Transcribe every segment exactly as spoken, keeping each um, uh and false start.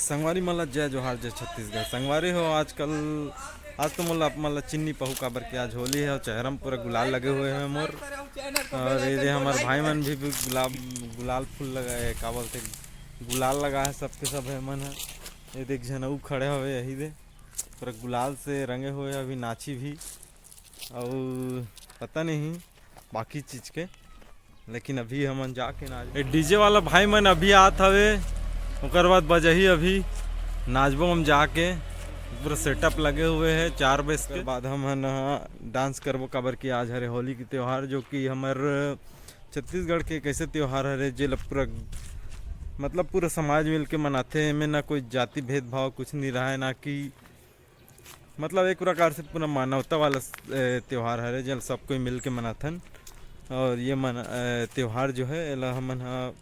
संगवारी मन ला जय जोहार, जय छत्तीसगढ़। संगवारी हो, आजकल, आज तो मोला आप मन ला चिन्ह नइ पाहू, काबर कि आज होली हे अउ चेहरा में पूरा गुलाल लगे हुए हे मोर। अउ ये दे हमर भाई मन भी, भी गुलाब, गुलाल फूल लगा हे, का बोलथे, गुलाल लगा हे सबके सब हे मन ह। ये दे एक झन अउ खड़े हवे, यही दे पूरा गुलाल से रंगे हुए हे, अभी नाची भी। अउ पता नहीं बाकी चीज के, लेकिन अभी हमन जाके ना, ये डीजे वाला भाई मन अभी आत हवे, ओकर बाद बजही, अभी नाचबो हम जाके। पूरा सेटअप लगे हुए हे चार बजे के बाद हमन ह डांस करबो, काबर कि आज हरे होली के त्योहार, जो कि हमर छत्तीसगढ़ के एक ऐसे त्योहार हरे, जेला पूरा, मतलब, पूरा समाज मिलके मनाथे। एमे ना कोई जाति भेदभाव कुछ नहीं रहे, ना कि, मतलब, एक प्रकार से पूरा मानवता वाला, ए, त्योहार हरे, जेला सब कोई मिल के मनाथन। और ये मन, ए, त्योहार जो है, एला हमन ह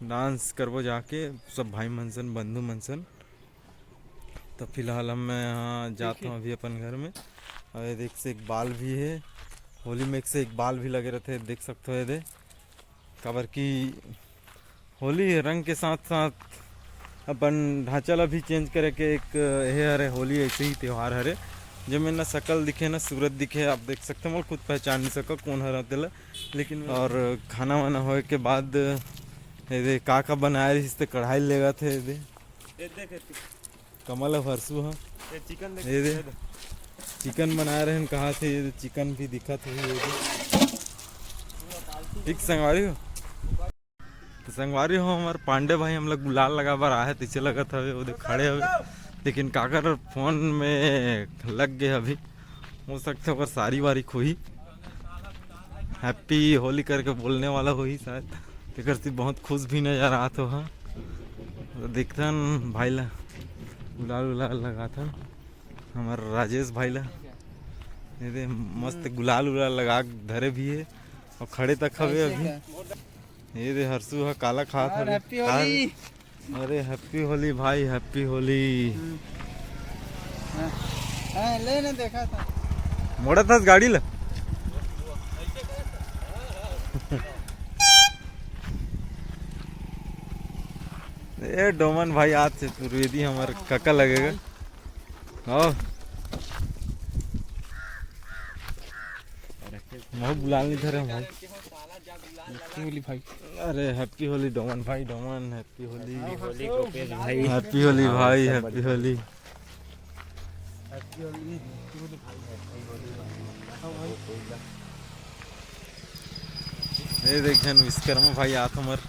डांस करबो जाके सब भाई मन सन, बंधु मन सन। तो फिलहाल हम, मैं यहाँ जात हूँ अभी अपन घर में। और ये देख से एक बाल भी है, होली में एक से एक बाल भी लगे रहते हैं, देख सकते हो ये दे। काबर कि होली रंग के साथ साथ अपन ढांचा ला भी चेंज करे के एक, ये हरे होली ऐसे ही त्योहार हरे, जेमे ना शकल दिखे ना सूरत दिखे। आप देख सकते हो, मैं खुद पहचान नहीं सका कौन हरा तेला। लेकिन और खाना वाना होए के बाद ये दे का का बनाए रहिस ते कढ़ाई लेगा थे ये दे। ये देख, ये देख। कमल अउ हरसू ह। ये चिकन देख, ये दे। ये दे। चिकन बनाए रहन कहा थे, ये दे चिकन भी दिखत होही ये दे। ठीक संगवारी हो। तो संगवारी हो, हमर पांडे भाई हमला गुलाल लगा बर आहे, तइसे लगत हवे, वो दे खड़े हवे, लेकिन काकर फोन में लग गए अभी, हो सकथे ओकर सारी वारी खोही। हैप्पी होली करके बोलने वाला होही शायद, तेकर से बहुत खुश भी नजर आत हो। हाँ, तो देखथन भाई ला गुलाल उलाल लगाथन, हमर राजेश भाई ला। ये दे मस्त गुलाल उलाल लगा के धरे भी है और खड़े तक हवे अभी। ये दे हरसू ह काला खात हवे। हैप्पी होली। अरे हैप्पी होली भाई, हैप्पी होली। हाँ, ले ना देखा था। मोड़ा था गाड़ी ला। ए डोमन भाई, आज से तुर्वेदी हमर कका लगेगा। आओ। महू गुलाल नहीं धरे भाई। हैप्पी होली भाई। अरे हैप्पी होली डोमन भाई, डोमन हैप्पी होली। हैप्पी होली गोपेश भाई। हैप्पी होली भाई, हैप्पी होली। ये देख झन विश्वकर्मा भाई आत हमर।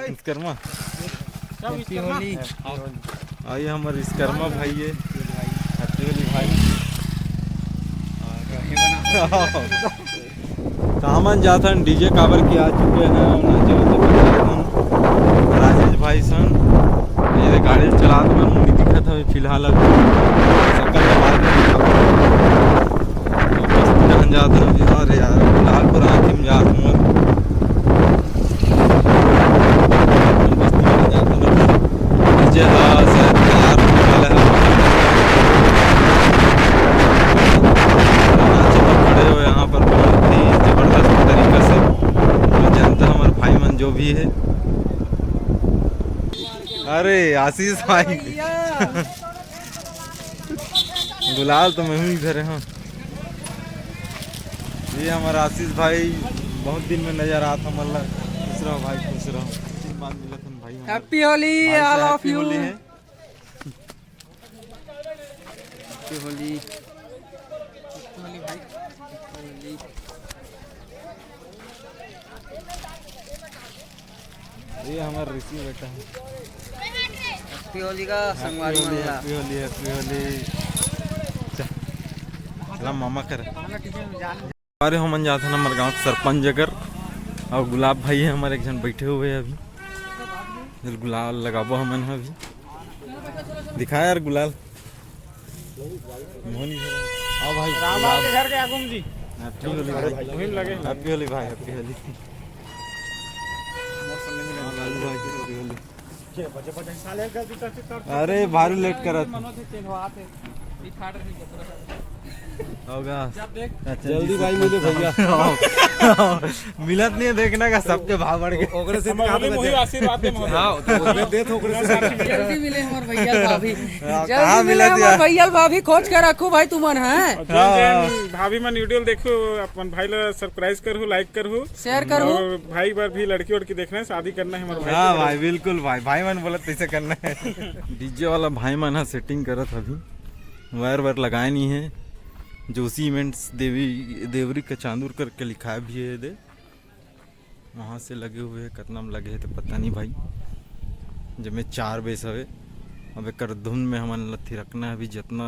विश्वकर्मा। हैप्पी होली। आ ये हमर विश्वकर्मा भाई ये। हैप्पी होली भाई। तो हमन जाथन डीजे काबर कि आ चुके हैं, नाचे वाचे बर जाथन राजेश भाई सन। ये गाड़ी चलात मन मुड़ी दिखत हवे फिलहाल अभी। सकल आवाज नहीं दिखत। तो बस्ती डहन जात हन अभी। अरे यार, लालपुर आँखी में जात हन। बस्ती डहन जात हन। डीजे ह शायद तैयार होने वाला है। नाचे बर खड़े हो यहाँ पर बहुत ही जबरदस्त तरीका से। मैं जानता हूँ हमारे भाई मन जो भी है। अरे आशीष भाई। गुलाल तो मैं ही धरे हूँ। ये हमारा आशीष भाई बहुत दिन में नजर आत हमन ला। खुश रहो भाई, खुश रहो। दिन बाद मिलत हन भाई हम। Happy Holi, all of you। Happy Holi है। Happy Holi। Happy Holi भाई। Happy Holi। ये हमार ऋषि बेटा है। Happy Holi का संगवारी मन ला। Happy Holi, Happy Holi। चल। चला मामा कर। अरे हमन जाथन हमर गांव के सरपंच जगर। और गुलाब भाई है हमारे एक झन बैठे हुए हैं अभी। चल गुलाल लगाबो हमन ह अभी। दिखा यार गुलाल। मोहन इधर आ। आओ भाई, राम गुलाल। के घर के आगू में जी। Happy Holi भाई। वहीं लगे। Happy Holi भाई, Happy Holi। हाँ, लालू भाई, Happy Holi। अरे, भारी लेट करत। मनोज तेल हो आते। ये खाड़ रही है। होगा। जल्दी भाई मिले भैया। मिलत नहीं है, देखना का सबके भाव बढ़ गए। ओकरे से हम अगले मुही आशीर्वाद दे महोदय। हाँ, तो ओकरे दे तो ओकरे से। जल्दी मिले हमार भैया भाभी। कहाँ जल्दी मिले मिला दिया? हमार भैया भाभी, खोज के रखू भाई तुमन है। जय जय भाभी मन वीडियो देखो, अपन भाई ला सब्सक्राइब करहु, लाइक करहु, शेयर करहु। और भाई बर भी लड़की वड़की देखना है, शादी करना है हमारे भाई हाँ के। भाई, बिल्कुल भाई, भाई मन बोलत तैसे करना है। डीजे वाला भाई मन हा सेटिंग करत अभी, वायर वायर लगाए नहीं है। जोशी इवेंट्स देवी देवरी का चांदुर करके लिखा भी है दे। वहाँ से लगे हुए हैं, कितना में लगे है तो पता नहीं भाई। जब मैं चार बेस हवे, अब एकर धुन में हमन ला थिरकना है अभी जितना।